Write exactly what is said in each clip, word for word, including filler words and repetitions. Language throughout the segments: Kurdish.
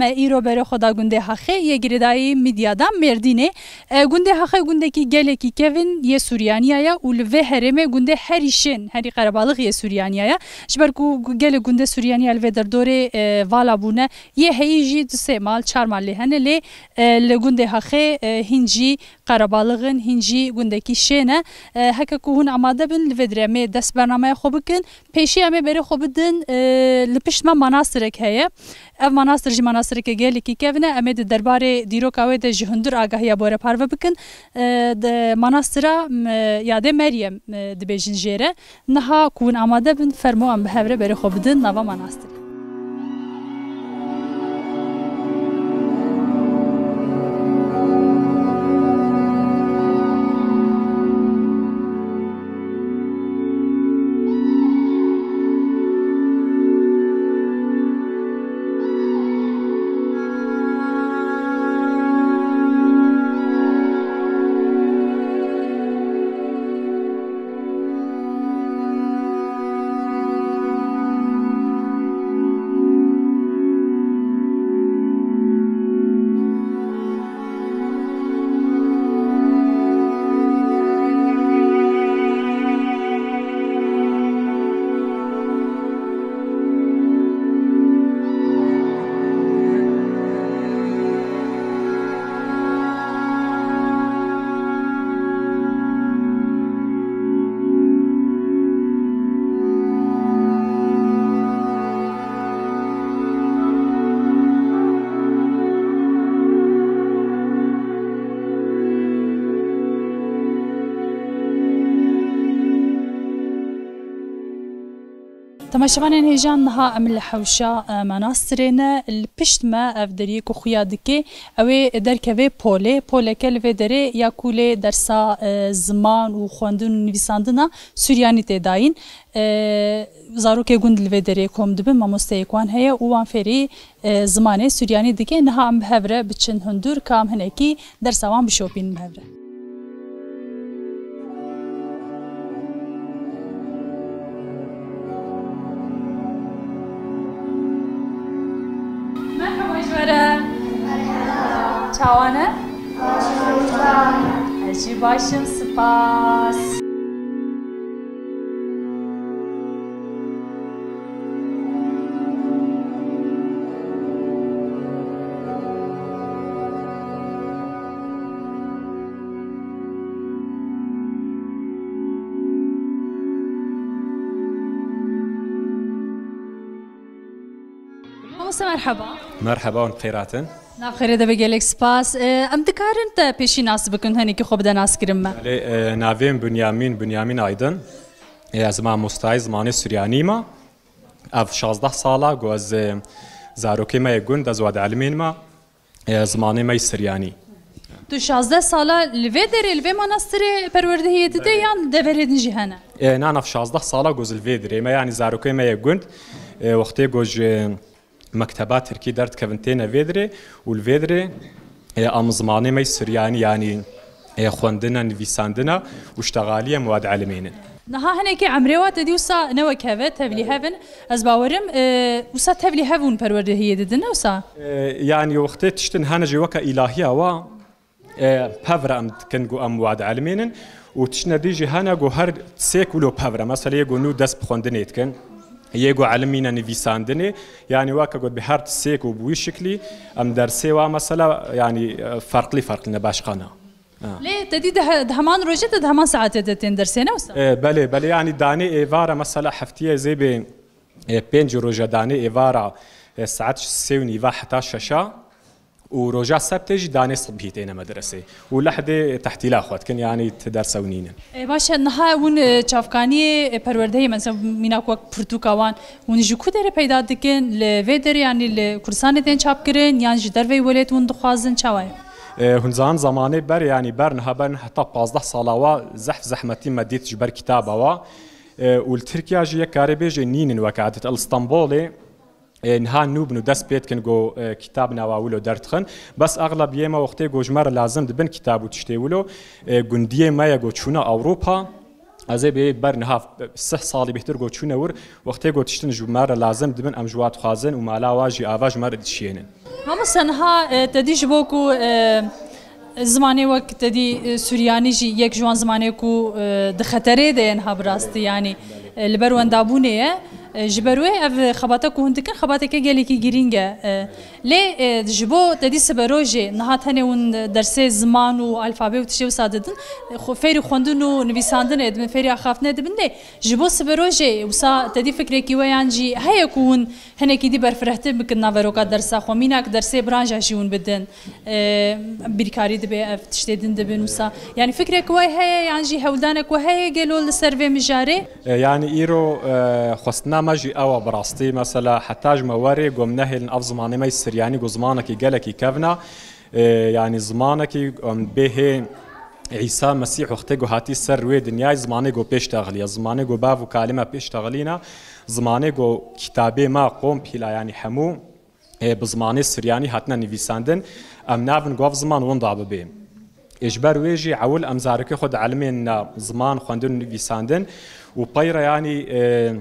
E, îro berê xwe da gundê Haxê yê girêdayî Midyada Mêrdînê. E, gundê Haxê gundekî gelekî kevin yê Suryaniya ye û li vê herêmê gundê herî şên, herî qerebalix yê Suryaniya ye. Ji ber ku gu-, gelek gundê Suryaniya li vê derdorê, e, vala bûne, yê heyî jî du sê mal, çar mal lê hene, lê, e, li gundê Haxê, e, hîn jî qerebalix in, hîn jî gundekî şên e. E, heke ku hûn amade bin, li vê dirê em ê dest bernameya xwe bikin. Pêşî em ê berê xwe bidin, e, li pişt me manastirek heye. Ev manastir jî manastireke gelekî kevin e. Em ê di derbarê dîroka wê de ji hundir agahiya bore parve bikin. E, de manastira, m, yadê Meryem, e, dibêjin jê re. Niha ku hûn amade bin, fermo em bi hev re berê xwe bidin nava manastirê. Temaşevanên hêja, niha em li hewşa, e, manastirê ne. Li pişt me ev deriyê ku xuya dike, ew ê derkeve polê. Poleke li vê derê ya ku lê dersa, e, ziman û xwendin û nivîsandina Suryanî tê dayîn. E, zarokê gund li vê derê kom dibin, mamosteyê wan heye û wan fêrî, e, zimanê Suryanî dike. Niha em bi hev re biçin hundir, ka em hinekî dersa wan bişopînin bi hev re. Merhaba ji we re. Çawa ne? Ez jî baş im, spas. Mamoste, merheba. Merheba, hûn bi xêr hatin. Nav xêrê de be, gelek spas. E, em dikarin te pêşî nas bikin, hinekî xwe bide naskirin me? Belê, e, navê min Bunyamin, Bunyamin Aydın. E, ez mamostayê zimanê Suryanî me. Ev şazdeh sala ku ez, e, zarokê me yê gund ez wad elimên me, e, zimanê me yê Suryanî. Tu şazdeh sala li vê derê, li vê manastirê perwerdehiyê dide, yan deverê din jî hene? E, na, nav şazdeh sala ku ez li vê derê me, yanî zarokê me yê gund, e, wextê ku ji mekteba Tirkî derdikevin têne vê derê û li vê derê, e, em zimanê me yê Suryanî, yanî, e, xwendina, nivîsandina û ştexaliyê em wad elimênin. Niha hinekî emrê wa te dî wisa ne wek hev e, tevlî hev in. Ez bawerim, e, wisa tevlî hev hûn perwerdehiyê didin, ne wisa? E, yanî wextê tiştin hene jî weke îlahiya wa, e, pevre em dikin ku em wad elimênin û tiştine dî jî hene ku her sêk wilo pevre. Mesela yê ku nû dest bi xwendinê dikin, yê ku elimîne nivîsandinê, yanî weke got bi her sêk û bi wî şiklî em dersê wa mesela, yanî, e, ferqlî ferqlî ne başqana. Ha. Lê te dî di he-, di heman rojê de, di heman saetê de tên dersê, ne wisa? E, belê, belê, yanî danê êvara mesela heftiyê zêbê, e, pênc roja danê êvara, e, saet sê û nîva heta şeşa û roja sebtê jî danê sibhî têne medresê û lehdê tehtîla xwe dikin, yanî ti dersa û nînin. E, baş e, niha hûn, e, çavkaniyê, e, perwerdehiyê, mesela mînak wek pirtûka wan, hûn ji ku derê peyda dikin? Li vê derê, yanî li Kurdistanê tên çap kirin, yan ji derveyî welêt hûn dixwazin, çawa ye? E, hûn zanin zamanê ber, yanî ber niha, ber niha heta pazdeh sala wa zehf zehmetî me dît ji ber kitaba wa. E, û li Tirkiya jî yek karê bêje nînin weke adet. El Stenbolê, e, niha nû bin û dest pê dikin ku, e, kitab nawa wilo derdixin. Bes exlebiyê me wextê ku ji me re lazim dibin kitab û tiştê wilo, e, gundiyê me ye ku çûne Ewropa, Ez ê bê ber niha sih salî bêhtir ku çûne wir, wextê ku tiştin ji me re lazim dibin, em ji wa dixwazin û mala wa jî ava ji me re dişiyênin. Mamoste, niha, e, te dî ji bo ku, e, zimanê wek te dî, e, Suryanî jî yek ji wan zimanê ku, e, di xeterê de ye niha bi rastî, yanî, e, li ber wendabûnê ye. E, ji ber wê ev xebata ku hûn dikin, xebateke gelekî girîng e. E, lê, e, ji bo te dî siberojê niha tenê hûn dersê ziman û alfabê û tiştê wisa didin, e, xwe fêrî xwendin û nivîsandinê dibin, fêrî axaftinê dibin lê ji bo siberojê wisa te dî fikrekî we yan jî heye ku hûn hinekî dî berfirehtir bikin naveroka dersa xwe, mînak dersê branşa jî hûn bidin, e, bîrkarî dibe, ev tiştê din dibin wisa. Yanî fikrek we heye yan jî hewldanek we heye gelo li ser vê mijarê? E, yanî îro, e, xwestina me jî ew e bi rastî. Mesela heta ji me werê ku em nehêlin ev zimanê me yê Siryanî ku zimanekî gelekî kevn e. E, yanî zimanekî, em, bê hê Îsa Mesîh wextê ku hatî ser wê dinyayê zimanê ku pêş texiliye, zimanê ku bav û kalime pêş texilîne, zimanê ku kitabê me kompîla, yanî hemû, e, bi zimanê Siryanî hatine nivîsandin, em navin ku ev ziman winda bibe. Ê ji ber wê jî ewil em zarokê xwe dielimêne ziman xwendin û nivîsandin û peyre yanî, e,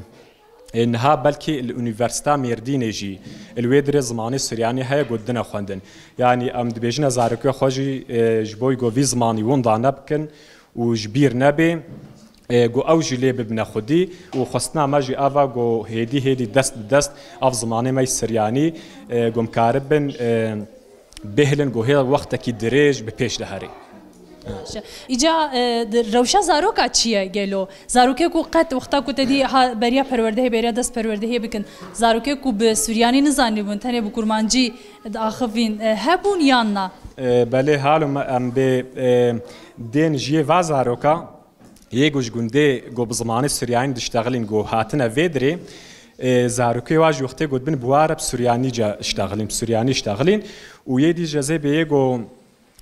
e, niha belkî li Unîversîta Mêrdînê jî li wê dirê zimanê Suryanî heye ku dine xwendin. Yanî em dibêjine zarokê xwe jî, e, ji bo ku vî zimanî winda nebikin û ji bîr nebe, e, ku ew jî lê bibine xwedî û xwestina me jî ev e ku hêdî hêdî dest bi dest ev zimanê me yê Suryanî, e, ku em karibin, e, bihêlin ku hê wextekî dirêj bi pêş de herê. Baş e. Îca, e, di rewşa zaroka çi ye gelo? Zarokê ku qet wexta ku te dî ha beriya perwerdehê, beriya dest perwerdehê bikin, zarokê ku bi Suryanî nizanîbûn, tenê bi Kurmancî diaxivîn, e, hebûn yan na? E, belê, halo me em bê, e, dên ji yê va zaroka, yê ku ji gundê ku bi zimanê Suryanî diştexilîn ku hatine vê dirê, e, zarokê wa jî wextê ku dibin bi wa re bi Suryanî ce iştexilîn, bi Suryanî iştexilîn û yê dî ji ez ê bê yê ku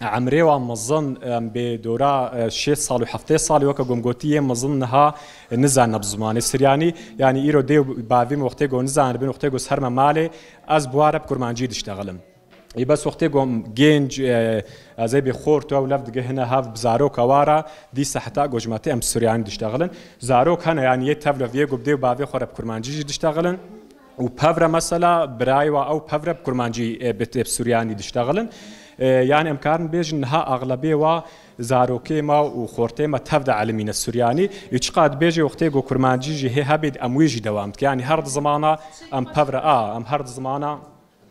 emrê wan mezin, em bê dora, e, şêst sal û heftê salî weke ku em gotî yê mezin niha, e, nizane bi zimanê Suryanî. Yanî îro dê û bavê min wextê ku nizanibin, wextê ku ser me malê, ez bi wa re bi Kurmancî diştexilim. Ê bes wextê ku em gênc, e, ez ê bê xort ew lev digihine hev bi zaroka wa re, dîsa heta ku ji me tê em bi Suryanî diştexilin. Zarok hene, yanî yê tevle vê ku bi dê û bavê xwe re bi Kurmancî jî diştexilin. Û pevre mesela birayê wa ew pevre bi Kurmancî, e, bi, bi Suryanî diştexilin. E, yanî em karin bêjin niha axlebê wa zarokê me û xortê me tev de elimîne Suryanî. Û çiqa dibêje wextê ku Kurmancî jî hê hebê em wî jî dewam dike. Yanî her di zimana em pevre a, em her di zimana,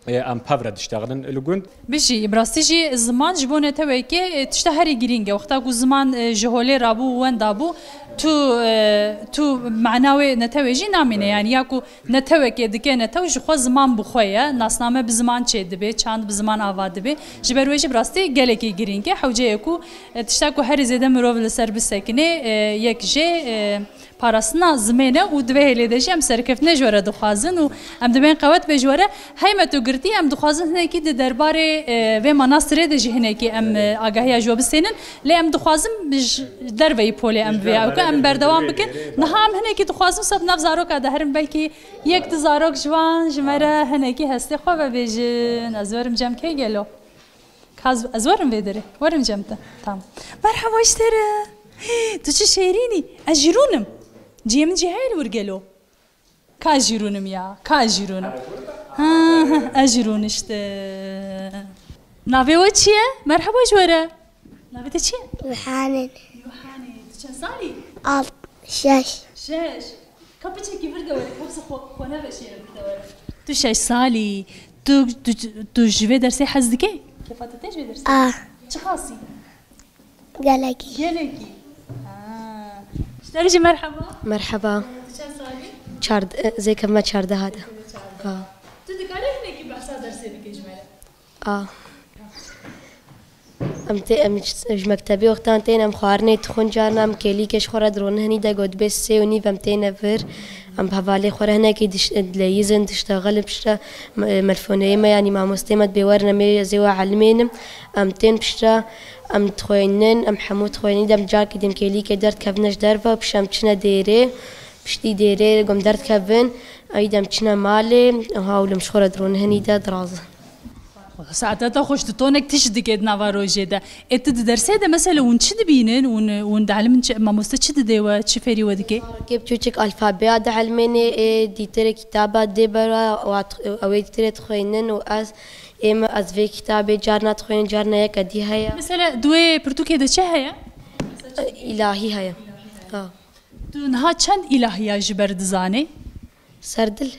e, em pevre diştexilin li gund. Bijî, bi rastî jî ziman ji bo netewekê, e, tişta herî girîng e. Wexta ku ziman, e, ji holê rabû û wenda bû, tu, e, tu mana wê netewê jî namîne. Yanî ya ku netewekê dike netew ji xwe ziman bi xwe ye. Nasname bi ziman çê dibe, çand bi ziman ava dibe. Ji ber wê jî bi rastî gelekî girîng e. Hewce ye ku, e, tişta ku herî zêde mirov li ser bisekine, e, yek jê, e, parastina zimên e û di vê hêlê de jî em serkeftinê ji we re dixwazin û em dibên qewet bê ji we re. Hey me tu girtî, em dixwazin hinekî di derbarê, e, vê manastirê de jî hinekî em, e, agahiya ji we bistênin. Lê em dixwazin ji derveyî polê em vê, ew ku em berdewam bikin. Niha em hinekî dixwazin wisa di nav zaroka de herin, belkî yek du zarok ji wan ji me re hinekî hestê xwe vebêjin. Ez werim cem kê gelo? Ka ez, ez werim vê derê. Werim cem te. Tamam. Merhaba ji te re. Tu çi şêrîn î. Ez jî rûnim. Cihê min jî heye li wir gelo. Ka ez jî rûnim ya. Ka ez jî rûnim. Ha, ha, ez jî rûniştim. Navê we çi ye? Merhaba ji we re. Navê te çi ye? Yuhanin. Yuhanî. Tu çend salî? Alt, şeş. Şeş. Ka piçekî vir de were, ka wisa xwe, xwe neveşêre vir de were. Tu şeş salî, tu, tu, tu ji vê dersê hez dikey? Kefa te tê ji vê dersê? A. Çi qasî? Gelekî. Gelekî. Ha. Ji te re jî merheba. Merheba. Tu çend salî? Çard-, e, zêkevme çardeh hate. Çardeh. Ha. Tu dikarî hinekî behsa dersê bikî ji me re? A. Em tê, em ji, ji mektebê wextan tên, em xwarinê dixwin, carna em kêlîkê ji xwe re dironin hinî de, got bê sê û nîv em têne vir. Em bi hevalê xwe re hinekî diş-, dileyîzin, diştexilin, piştre me-, melfoneyê me, yanî mamostê me dibê werin, em ê ez ê we elimênim. Em tên piştre, em dixweynin, em hemû dixweynin, dem carkî dem kêlîkê derdikevine ji derve, piştre em çine dêrê, piştî dêrê gom derdikevin, ey dem çine malê, ew hawlim ji xwe re dironin hinî de dirazin. Saeta te xweş, tu tonek tişt dike di nava rojê de. Ê, tu di dersê de mesela hûn çi dibînin? Hûn, hûn dielimin çi, mamoste çi didê we, çi fêrî we dike? Kê biçûçik alfabeya dielmênê, ê, dîtirê kitaba dê bera, û at-, ew ê dîtirê dixwînin û ez, ê, me ez vê kitabê carna dixwînin, carna yek edî heye. Mesela di wê pirtûkê de çi heye? Îlahî heye. Ha. Tu niha çend îlahiya ji ber dizanê? Serdil.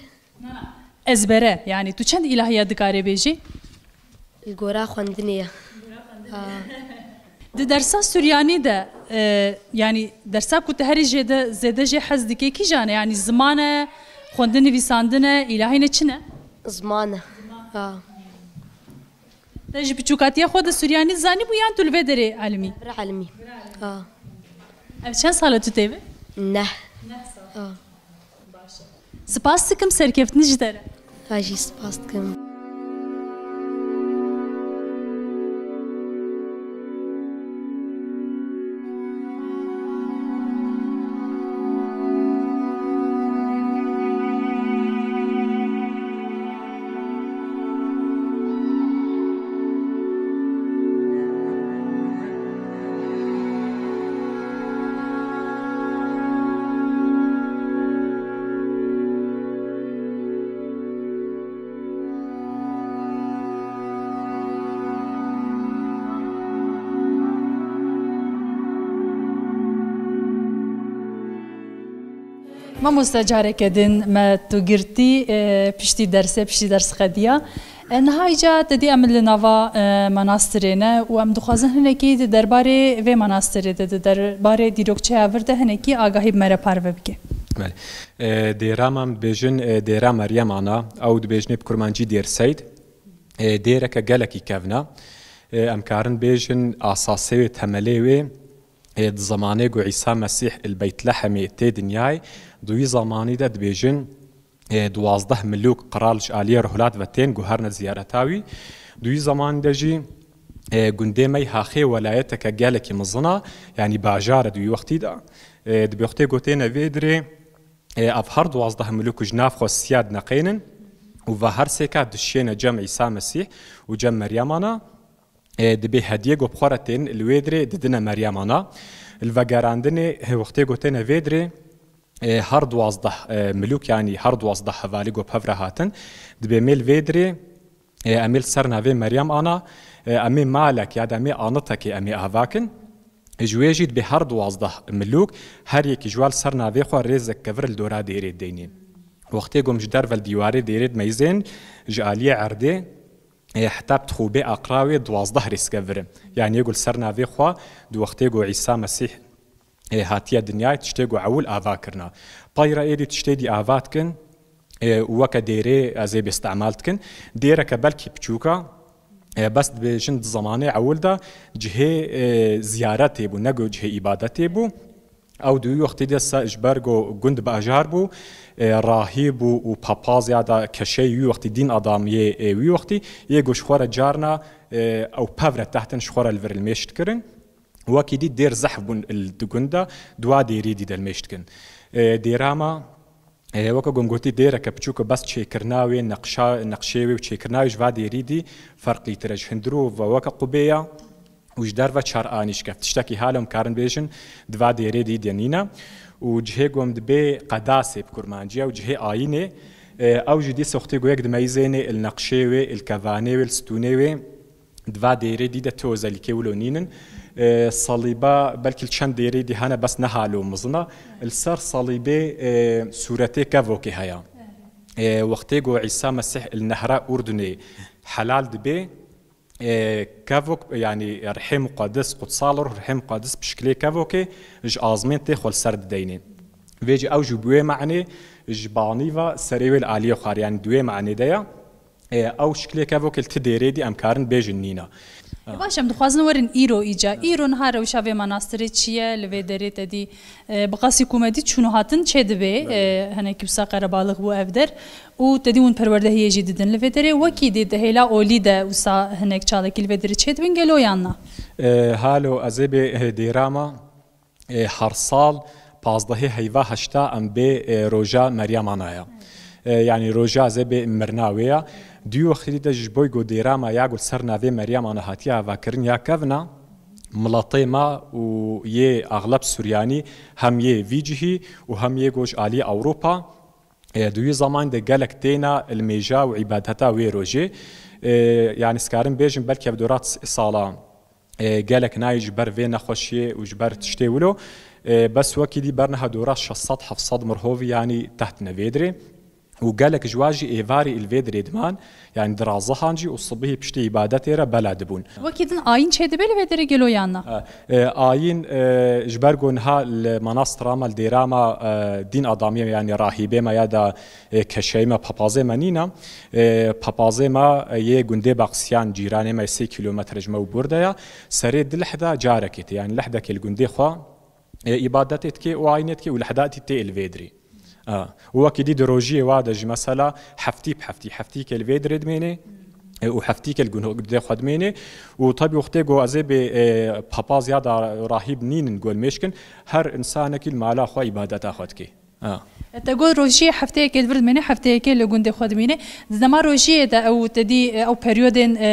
Ezbere, yanî tu çend îlahiya dikarê bêjî? Li gora xwendinê ye. Ha. Di dersa suryanî de, e, yanî dersa ku tu herî jêde, zêde jê hez dikê kîjan e? Yanî ziman e, xwendin nivîsandin e, îlahî ne çi ne? Ziman e. Ha. Te ji piçûkatiya xwe de suryanî zanîbû yan tu li vê derê elimî? Bira elimî. Ha. Ev çend sal e tu tê bi? Neh. Neh sal. Ha. Baş e. Spas dikim, serkeftinî ji te re. Ez jî spas dikim. Mamoste, careke din me tu girtî, e, piştî dersê, piştî ders xediya. E, niha îca te dî em li nava, e, manastirê ne û em dixwazin hinekî di derbarê vê manastirê de, di derbarê dîrokçeya vir de hinekî agahî bi me re parve bike. Belê. E, dêra me em dibêjin, e, dêra Meryem Ana, ew dibêjinê bi kurmancî Dêr Seyd. E, dêreke gelekî kevn e. E, em karin bêjin asasê wê, temelê wê, ê, di zemanê ku Îsa Mesîh li Beytlehemê tê dinyayê, di wî zemanî de dibêjin, ê, duwazdeh milûk qral ji aliyê Ruhulad ve tên guherine ziyareta wî. Di wî zemanî de jî, ê, gundê Meyhaxê welayeteke gelekî mezin e, yanî bajar e di wî wextî de. Ê, di wextê ku têne vê dirê, ê, ev her duwazdeh milûk ji nav xwe siya dineqênin û ve her sêka dişêne cem Îsa Mesîh û cem Meryem Ana. E, dibê hediyê ku bi xwe re tên li wê dirê didine Meryem Ana. Li vegerandinê, e, wextê ku têne vê dirê, e, her duwazdeh, e, milûk, yanî her duwazdeh hevalî ku bi hev re hatin, dibê em ê li vê dirê, e, em ê li ser navê Meryem Ana, e, em ê malek ya da em ê anitekê em ê ava kin. Ji wê jî dibê her duwazdeh milûk, her yekî ji wan li ser navê xwe rêzek kevir li dora dêrê deynê. Wextê ku em ji derve li dîwarê dêrê dimeyzên, ji aliyê erdê, ê, heta bi dixûbê aqra wê duwazdeh rêzkevir in. Yanî yê ku li ser navê xwe di wextê ku Îsa Mesîh, ê, hatiye dinyayê tiştê ku ewil ava kirina. Pey re êdî tiştê dî ava dikin, ê, û weke dêrê ez ê bêstemal dikin. Dêreke belkî piçûk e, ê, bes dibêjin di zemanê ewil de cihê, ê, ziyaretê bû, ne ku cihê îbadetê bû. Ew di wî wextî de se-, ji ber ku gund bajar bû, e, rahîb û, û papaz ya da keşeyê wî wextî, dîn adamiyê, e, wî wextî, yê ku ji xwe re carna, e, ew pev re tehtin ji xwe re li vir li mêş dikirin. Wekî dî dêr zehf bûn il di gund de, dua dêrî dî de li mêş dikin. E, dêra me, e, weke ku em gotî dêreke piçûk e, bes çêkirina wê, neqşa-, neqşê wê û çêkirina wê ji va dêrî dî ferqlîtir e. Ji hundirû ve weke qubê ya, û ji derve çar anîşke. Tiştekî hala em karin bêjin, di va dêrê dî de nîne. Û cihê ku em dibê qedasê bi kurmancî ye û cihê ayînê, e, ew jî dîsa wextê ku yek dimeyzênê, il neqşê wê, il kevanê wê, il stûnê wê, di va dêrê dî de ti özellikê wilo nînin. E, salîba belkî li çend dêrê dî hene, bes ne halo mizin e. Li ser salîbê, e, sûretê kevokê heye. E, wextê ku Îsa Mesîh li nehra Urdunê helal dibê, e, kevok, yanî rihê muqedis, qutsal ruh, rihê muqedis bi şiklê kevokê ji azmên tê xwe li ser dideynê. Vê jî ew jî bi wê manê ji banî ve serê wê li aliyê xwarê, yanî di wê manê de ye. E, ew şiklê kevokê li ti dêrê dî em karin bêjin nîne. E, baş, em dixwazin werin îro îca. Îro niha rewşa vê manastirê çi ye? Li vê derê te dî, e, bi qasî ku me dî çûn û hatin çê dibe, e, hinekî wisa qerebalix bû ev der. Û te dî hûn perwerdehiyê jî didin li vê derê, wekî dê di hêla olî de wisa hinek çalakî li vê derê çêdibin gelo yan na? E, halo ez ê bê, e, dêra me, e, her sal pazdehê heyva heşta em bê, e, roja Meryem Ana ye. E, yanî roja ez ê bê mirina wê ye. Di wî wextî de ji bo ku dêra me ya ku li ser navê Meryem ana hatiye avakirin ya kevna, miletê me û yê axleb Suryanî hem yê vî cihî û hem yê ku ji alî Ewropa, e, di wî zeman de gelek têna li mêja û îbadeta wê rojê. E, yanî, ez karim bêjim belkî ev dora sala, e, gelek nayê ji ber vê nexweşiyê û ji ber tiştê wilo. E, bes wekî dî berniha dora şeş sed heft sed mirhovî, yanî, tehtine vê dirê. Û gelek ji wa jî êvarî li vê dirê diman, yanî dirazihan jî û sibihî piştî îbadetê re bela dibûn. Wekî din ayîn çêdibe li vê derê gelo yan na? E, e, ayîn, e, ji ber ku niha li manastra me, li dêra me, e, dîn adamiyê me, yanî rahîbê me ya da, e, keşeyê me, papazê me nîne. E, papazê me, e, yê gundê Baqsiyan, cîranê me sê kîlometre ji me û bûr de ya. Serê di leh de carekê tê, yanî lehdekê li gundê xwe, e, îbadetê dikê û ayînê dikê û lehdatî tê li vê dirê. A, û wekî dî di rojiyê wa de jî mesela heftî bi heftî, heftîkê li vê dirê dimênê, e, û heftîkê li gundê xwe dimênê. Û tabî wextê ku ez ê bê, e, papaz ya da rahîb nînin ku li mêşkin, her insanekî li mala xwe îbadeta xwe dike. A. Te got rojiyê hefteyekê li vir dimêne, hefteyekê li gundê xwe dimîne. Di dema rojiyê de ew te dî, e, ew periyodên, e,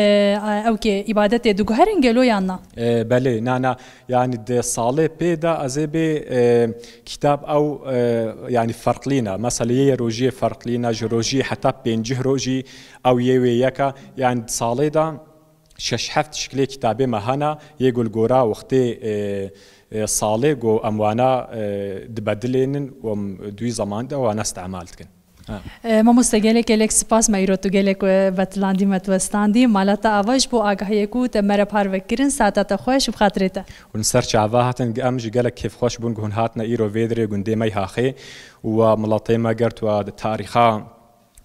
ew kê îbadetê diguherin gelo yan na? E, belê, na, na. Yanî di salê pê de ez ê bê, e, kitab ew, e, yanî ferqlî ne. Mesela yê rojiyê ferqlî ne, ji rojiyê heta pêncih rojî ew yê wê yek e. Yanî di salê de şeş heft şiklê kitabê me hene, yê ku li gora wextê, e, e, salê ku em wana, e, dibedilênin û em di wî zeman de wana îstemal dikin. Ha. E, mamoste, gelek gelek spas, me îro tu gelek, e, betilandî, me tu westandî. Mala te ava ji bo agahiyê ku te me re parve kirin, saeta te xweş û bi xatirê te. Hûn ser çava hatin, em jî gelek kêfxweş bûn ku hûn hatine îro vê dirê gundê me yê Haxê û we miletê me girt, we tarîxa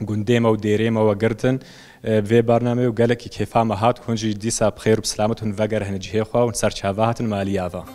gundê me û dêrê me we girtin, e, vê bernameyê û gelekî kêfa me hat. Hûn jî dîsa bi xêr û bi selamet hûn vegerihne cihê xwe, hûn ser çava hatin, me alî ava.